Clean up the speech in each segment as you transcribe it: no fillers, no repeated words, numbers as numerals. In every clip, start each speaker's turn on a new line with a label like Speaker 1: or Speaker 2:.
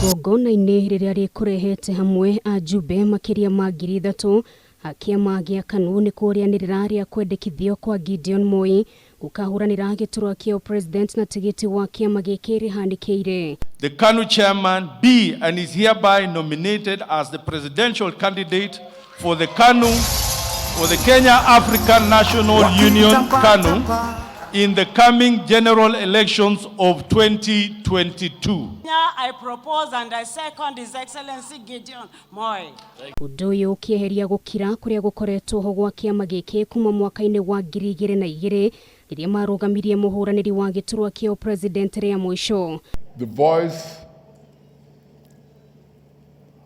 Speaker 1: Igongona-inĩ rĩrĩa rĩkũrehete hamwe ajumbe makĩria ma 3,000 a kĩama gĩa KANU nĩ kũrĩanĩrĩra rĩa kwendekithio kwa Gideon Moi gũkahũranĩra gĩturwa kĩa president na tigiti wa kĩama gĩkĩ rĩhanĩkĩire.
Speaker 2: The KANU chairman be and is hereby nominated as the presidential candidate for the KANU, for the Kenya African National Union, KANU, in the coming general elections of 2022.
Speaker 3: I propose and I second His Excellency Gideon Moi.
Speaker 1: Ũndũ ũyũ ũkĩeheria gũkira kũrĩa gũkoretwo ho gwa kĩama gĩkĩ kuma mwaka-inĩ wa 2002 rĩrĩa marũgamirie mũhũranĩri wa gĩturwa kĩa president rĩa mũico.
Speaker 4: The voice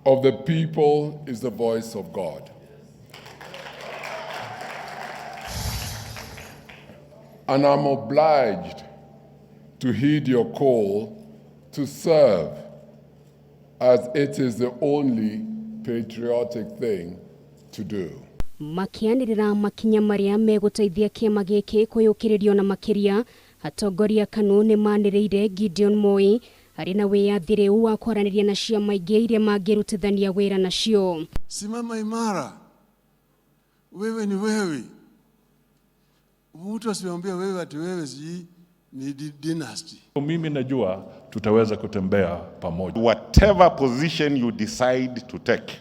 Speaker 4: of the people is the voice of God. And I'm obliged to heed your call to serve, as it is the only patriotic thing to do.
Speaker 1: Makĩanĩrĩra makinya marĩa megũteithia kĩama gĩkĩ kwĩyũkĩrĩrio na makĩria, atongoria KANU nĩ manĩrĩire Gideon Moi arĩ na wĩyathi rĩu wa kwaranĩria na ciama ingĩ iria mangĩrutithania wĩra nacio.
Speaker 5: Simama imara, wewe ni wewe. Mtu asiambie wewe ati wewe si ni dynasty.
Speaker 6: Mimi najua tutaweza kutembea pamoja.
Speaker 7: Whatever position you decide to take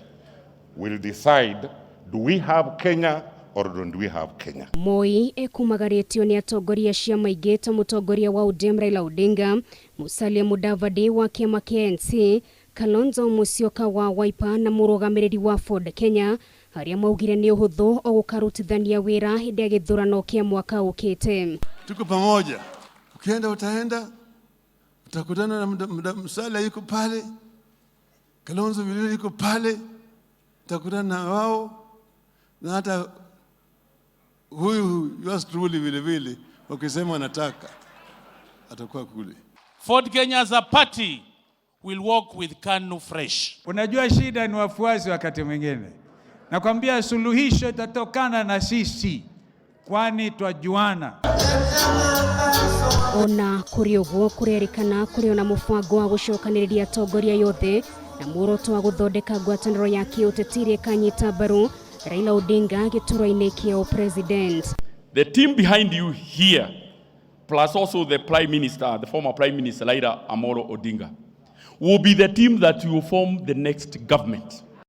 Speaker 7: will decide, do we have Kenya or don't we have Kenya?
Speaker 1: Moi ekumagarĩtio nĩ atongoria ciama ingĩ ta mũtongoria wa ODM Raila Odinga, Musalia Mudavadi wa kĩama kĩa ANC, Kalonzo Musyoka wa Wiper na mũrũgamĩrĩri wa Ford Kenya arĩa maugire nĩ ũhũthũ o gũkarutithania wĩra hĩndĩ ya gĩthurano kĩa mwaka ũkĩte.
Speaker 5: Tuko pamoja. Ukienda utaenda utakutana na Musalia yuko pale, Kalonzo vile yuko pale, utakutana na wao na hata huyu yours truly vile vile, wakisema wanataka atakuwa kule.
Speaker 8: Ford Kenya as a party will work with KANU fresh.
Speaker 9: Unajua shida ni wafuasi wakati mwingine. Nakwambia suluhisho itatokana na sisi, kwani twajuana.
Speaker 1: Ona kũrĩ ũguo kũrerĩkana kũrĩ ona mũbango wa gũcokanĩrĩria atongoria yothe na muoroto wa gũthondeka ngwatanĩro ya kĩũteti ĩrĩa ĩkanyita mbaru Raila Odinga gĩturwa-inĩ kĩa president.
Speaker 10: The team behind you here, plus also the Prime Minister, the former Prime Minister Raila Amolo Odinga, will be the team that will form the next government.